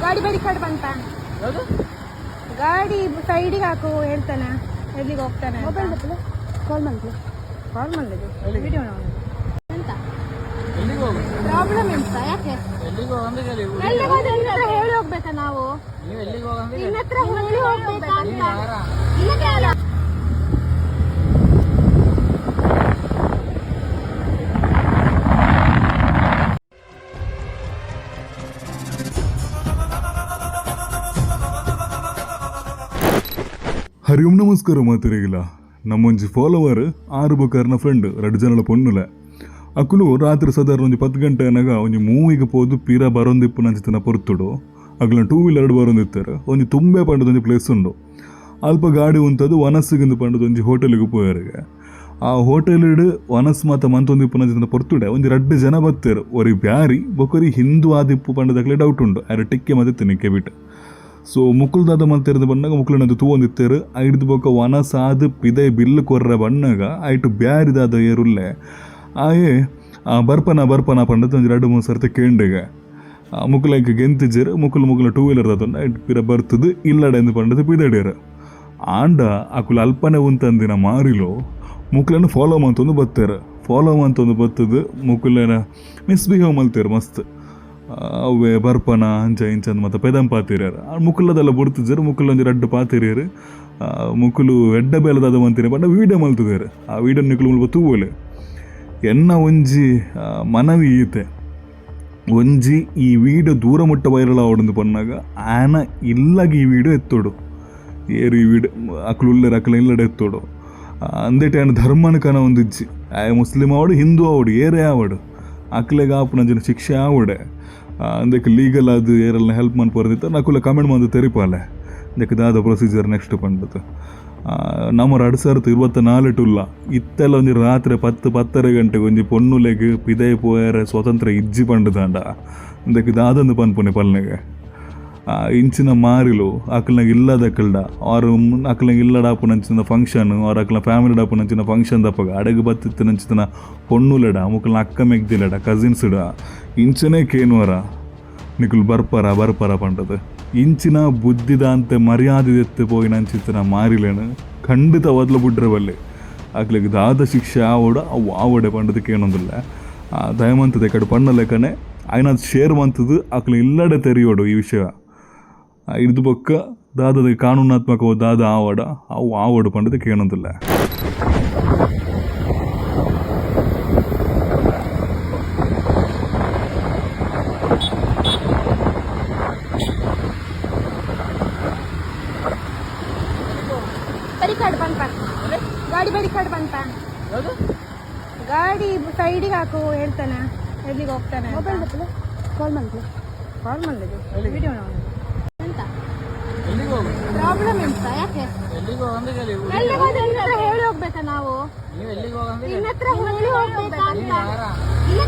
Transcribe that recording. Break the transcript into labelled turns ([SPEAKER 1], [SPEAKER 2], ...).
[SPEAKER 1] ಗಾಡಿ ಬಡಿ ಕಡೆ ಬಂತ. ಗಾಡಿ ಸೈಡಿಗೆ ಹಾಕು ಹೇಳ್ತಾನೆ. ಎಲ್ಲಿಗೆ ಹೋಗ್ತಾನೆ?
[SPEAKER 2] ಮೊಬೈಲ್ ಕಾಲ್ ಮಾಡಿದ್ಲು.
[SPEAKER 1] ಕಾಲ್ ಮಾಡಿದ್ದು ವಿಡಿಯೋ ಎಂತ?
[SPEAKER 3] ಎಲ್ಲಿಗೆ ಹೋಗು?
[SPEAKER 1] ಪ್ರಾಬ್ಲಮ್ ಎಂತ? ಯಾಕೆ?
[SPEAKER 3] ಎಲ್ಲಿಗೆ ಹೋಗಂದ್ರೆ ಹೇಳಿ.
[SPEAKER 1] ಎಲ್ಲಿಗೆ ಹೋದ್ರೆ ನಿನ್ನ ಹತ್ರ ಹೇಳಿ ಹೋಗ್ಬೇಕಾ ನಾವು?
[SPEAKER 3] ನೀವು ಎಲ್ಲಿಗೆ ಹೋಗಂದ್ರೆ?
[SPEAKER 1] ನಿನ್ನ ಹತ್ರ ಹೇಳಿ ಹೋಗ್ಬೇಕಾ ಅಂತ.
[SPEAKER 3] ಯಾರ?
[SPEAKER 1] ಇಲ್ಲ ಅಲ್ಲ.
[SPEAKER 4] ಹರಿ ಓಂ, ನಮಸ್ಕಾರ ಮಾತಿರಿಗಿಲ್ಲ. ನಮ್ಮೊಂಜಿ ಫಾಲೋವರ್ ಆರು ಬೊಕಾರ್ನ ಫ್ರೆಂಡ್ ರಡ್ಡು ಜನಳ ಪೊಣ್ಣುಲೆ. ಅಕುಲು ರಾತ್ರಿ ಸಾಧಾರಣ ಒಂಜಿ 10 ಗಂಟೆ ಅನಗ ಒಂಜಿ ಮೂವಿಗೆ ಪೋದು ಪೀರ ಬರೊಂದಿಪ್ಪು ನಂಚಿತನ ಪೊರ್ತುಡು ಅಗಲ ಟೂ ವೀಲರ್ ಬರೊಂದಿತ್ತಾರೆ. ಒಂಜಿ ತುಂಬೆ ಪಂಡದ ಒಂಜಿ ಪ್ಲೇಸ್ ಉಂಡು, ಅಲ್ಪ ಗಾಡಿ ಉಂತದು ವನಸ್ಸಿಗಿಂದು ಪಂಡದ ಒಂಜಿ ಹೋಟೆಲ್ಗೆ ಪೋಯರಿಗೆ. ಆ ಹೋಟೆಲ್ ವನಸ್ ಮಾತ ಮಂತೊಂದಿಪ್ಪು ನಂಚಿತನ ಪೊರ್ತುಡೆ ಒಂಜಿ ರಡ್ಡು ಜನ ಬತ್ತೇರು. ಒರಿ ಬ್ಯಾರಿ, ಬೊಕೊರಿ ಹಿಂದೂ ಆದಿಪ್ಪು ಪಂಡದಕ್ಲೆ ಡೌಟ್ ಉಂಡು. ಅರೆ ಟಿಕ್ಕೆ ಮತ್ತೆ ತಿನ್ನಿಕ್ಕೆ ಬಿಟ್ಟು ಸೊ ಮುಕುಲ್ದಾದ ಮಲ್ತಿರೋದು ಬಣ್ಣಗ ಮುಕುಲನದು ತೂವೊಂದಿತ್ತೇರು. ಐಡ್ದು ಬೊಕ ವನಸಾದ್ ಪಿದೈ ಬಿಲ್ಲು ಕೊರ್ರ ಬಣ್ಣಗ ಐಟು ಬ್ಯಾರಿದಾದ ಏರುಲ್ಲೆ ಆಯೆ ಬರ್ಪನ ಬರ್ಪನ ಪಂಡದ ಒಂಜಿ ಎರಡು ಮೂರು ಸರ್ತಿ ಕೇಂಡಿಗೆ. ಮುಕುಲೈಕ್ ಗೆಂತಿಜರು. ಮುಕುಲು ಮುಕುಲ ಟೂ ವೀಲರ್ ದಾತೊಂದು ಐಟ್ ಪಿರ ಬರ್ತದು ಇಲ್ಲಡೆ ಎಂದು ಪಂಡದು ಪಿದಡಿಯರು. ಆಂಡ ಅಕುಲು ಅಲ್ಪನೆ ಉಂತಂದಿನ ಮಾರಿಲು ಮುಕ್ಲನ್ನು ಫಾಲೋ ಮಂತೊಂದು ಬತ್ತೇರು. ಫಾಲೋ ಮಂತೊಂದು ಬತ್ತದು ಮುಕುಲನ ಮಿಸ್ಬಿಹೇವ್ ಮಲ್ತೇರು ಮಸ್ತ್. ಅವೇ ಬರ್ಪನ ಅಂಚ ಇಂಚ ಅಂದ್ ಮತ್ತೆ ಪೆದಂ ಪಾತಿರ್ಯಾರ. ಮುಕುಲದೆಲ್ಲ ಬುಡ್ತಿಜರು. ಮುಕುಲ್ ಒಂಜಿ ರಡ್ಡು ಪಾತಿರಿಯರು. ಮುಕುಲು ಎಡ್ಡ ಬೇಲದಾದ ಮಂತಿನ ಪಂಡ ವೀಡಿಯೋ ಮಲ್ತದೇರು. ಆ ವೀಡಿಯೋ ನಿಕುಲು ಮುಲ್ಪ ತೂವಲೆ. ಎನ್ನ ಒಂಜಿ ಮನವಿ ಈತೆ ಒಂಜಿ, ಈ ವೀಡಿಯೋ ದೂರ ಮುಟ್ಟ ವೈರಲ್ ಆವೊಡುಂದು ಪನ್ನಾಗ ಆನ ಇಲ್ಲಗ ಈ ವೀಡಿಯೋ ಎತ್ತೋಡು. ಏರು ಈ ವೀಡಿಯೋ ಅಕ್ಲು ಉಲ್ಲೆರ್, ಅಕ್ಲ ಇಲ್ಲಡೆ ಎತ್ತೋಡು. ಅಂದೇಟೆ ಆಯನ ಧರ್ಮನ ಕನ ಒಂದಿಜ್ಜಿ. ಆಯ ಮುಸ್ಲಿಂ ಆವಡು, ಹಿಂದೂ ಆವಡು, ಏರೇ ಆವಡು, ಅಕ್ಲೆಗ್ ಆಪುನಂಚಿನ ಶಿಕ್ಷೆ ಆವಡೆ. ಅಂದಕ್ಕೆ ಲೀಗಲ್ ಅದು ಏರೆಲ್ಲ ಹೆಲ್ಪ್ ಮನ್ಪುವರ್ದಿತ್ತ ನಕುಲ ಕಮೆಂಟ್ ಮಂದು ತೆರಿಪಾಲೆ, ಇಂದಕ್ಕೆ ದಾದ ಪ್ರೊಸೀಜರ್ ನೆಕ್ಸ್ಟ್ ಪಂಡದು. ನಮ್ಮ 2024 ಉಲ್ಲ. ಇತ್ತೆಲ್ಲ ಒಂಜಿ ರಾತ್ರಿ 10 10:30 ಗಂಟೆಗೆ ಒಂಜಿ ಪೊಣ್ಣುಲೆಗ್ ಪಿದೈ ಪೋಯರೆ ಸ್ವತಂತ್ರ ಇಜ್ಜಿ ಪಂಡದಾಂಡ ಇಂದಕ್ಕೆ ದಾದಂದು ಪನ್ಪುನೆ ಪಲ್ನೆಗೆ. ಇಂಚಿನ ಮಾರಿಲು ಅಕ್ಲ್ನಾಗ ಇಲ್ಲದಕ್ಕಲ್ಡ ಆರು ಅಕ್ಲ್ನಾಗ ಇಲ್ಲಡಾಪುನಂಚಿನ ಫಂಕ್ಷನ್ ಆರ್ ಅಕ್ಲ ಫ್ಯಾಮಿಲಿ ಡಾಪುನಂಚಿನ ಫಂಕ್ಷನ್ ದಪ್ಪಗ ಅಡಗು ಬತ್ತಿತ್ತನಂಚಿನ ಪೊಣ್ಣುಲೆಡ ಮುಕಲ್ನ ಅಕ್ಕ ಮೆಗ್ದಿಲೆಡ ಕಸಿನ್ಸ್ಡ ಇಂಚನೇ ಕೇನುವರ ನಿಕುಲು ಬರ್ಪರ ಬರ್ಪರ ಪಂಡದು. ಇಂಚಿನ ಬುದ್ಧಿದಾಂತೆ ಮರ್ಯಾದೆ ಎತ್ತು ಪೋಯಿನಂಚಿತ್ತಿನ ಮಾರಿಲೇನು ಖಂಡಿತ ವದ್ಲ ಬುಡ್ರೆ ಬಲ್ಲೆ. ಅಕ್ಲೆಗ್ ದಾದ ಶಿಕ್ಷೆ ಆವಡ ಅವು ಆವಡೆ ಪಂಡದಕ್ಕೆ ಏನೊಂದಿಲ್ಲ. ದಯಮಂತದ ಕಡೆ ಪಣ್ಣ ಲೆಕ್ಕನೆ ಆಯ್ನಾದ್ ಶೇರ್ ಮಂತದ್ದು ಅಕ್ಲೆ ಇಲ್ಲಡೆ ತೆರಿಯೋಡು ಈ ವಿಷಯ. ಇದು ಬೊಕ್ಕ ದಾದದ ಕಾನೂನಾತ್ಮಕ ದಾದ ಆವಡ ಅವು ಆವಡು ಪಂಡದಕ್ಕೆ ಏನೊಂದಿಲ್ಲ.
[SPEAKER 1] ಬರಿ ಕಡೆ ಬಂತ ಗಾಡಿ, ಬಡಿ ಕಡೆ ಬಂತ.
[SPEAKER 3] ಯಾವುದು?
[SPEAKER 1] ಗಾಡಿ ಸೈಡಿಗೆ ಹಾಕು ಹೇಳ್ತಾನೆ. ಎಲ್ಲಿಗೆ ಹೋಗ್ತಾನೆ?
[SPEAKER 2] ಮೊಬೈಲ್ ಕಾಲ್ ಮಾಡಿದ್ಲು.
[SPEAKER 1] ಕಾಲ್ ಮಾಡಿದ್ದು ವಿಡಿಯೋ ಎಂತ?
[SPEAKER 3] ಎಲ್ಲಿಗೆ ಹೋಗು?
[SPEAKER 1] ಪ್ರಾಬ್ಲಮ್ ಎಂತ? ಯಾಕೆ?
[SPEAKER 3] ಎಲ್ಲಿಗೆ ಹೋಗಂದ್ರೆ ಹೇಳಿ.
[SPEAKER 1] ಎಲ್ಲಿಗೆ ಹೋದ್ರೆ ನಿನ್ನ ಹತ್ರ ಹೇಳಿ ಹೋಗ್ಬೇಕಾ ನಾವು?
[SPEAKER 3] ನೀವು ಎಲ್ಲಿಗೆ ಹೋಗಂದ್ರೆ?
[SPEAKER 1] ನಿನ್ನ ಹತ್ರ ಹೇಳಿ ಹೋಗ್ಬೇಕಾ ಅಂತ.
[SPEAKER 3] ಯಾರ?
[SPEAKER 1] ಇಲ್ಲ.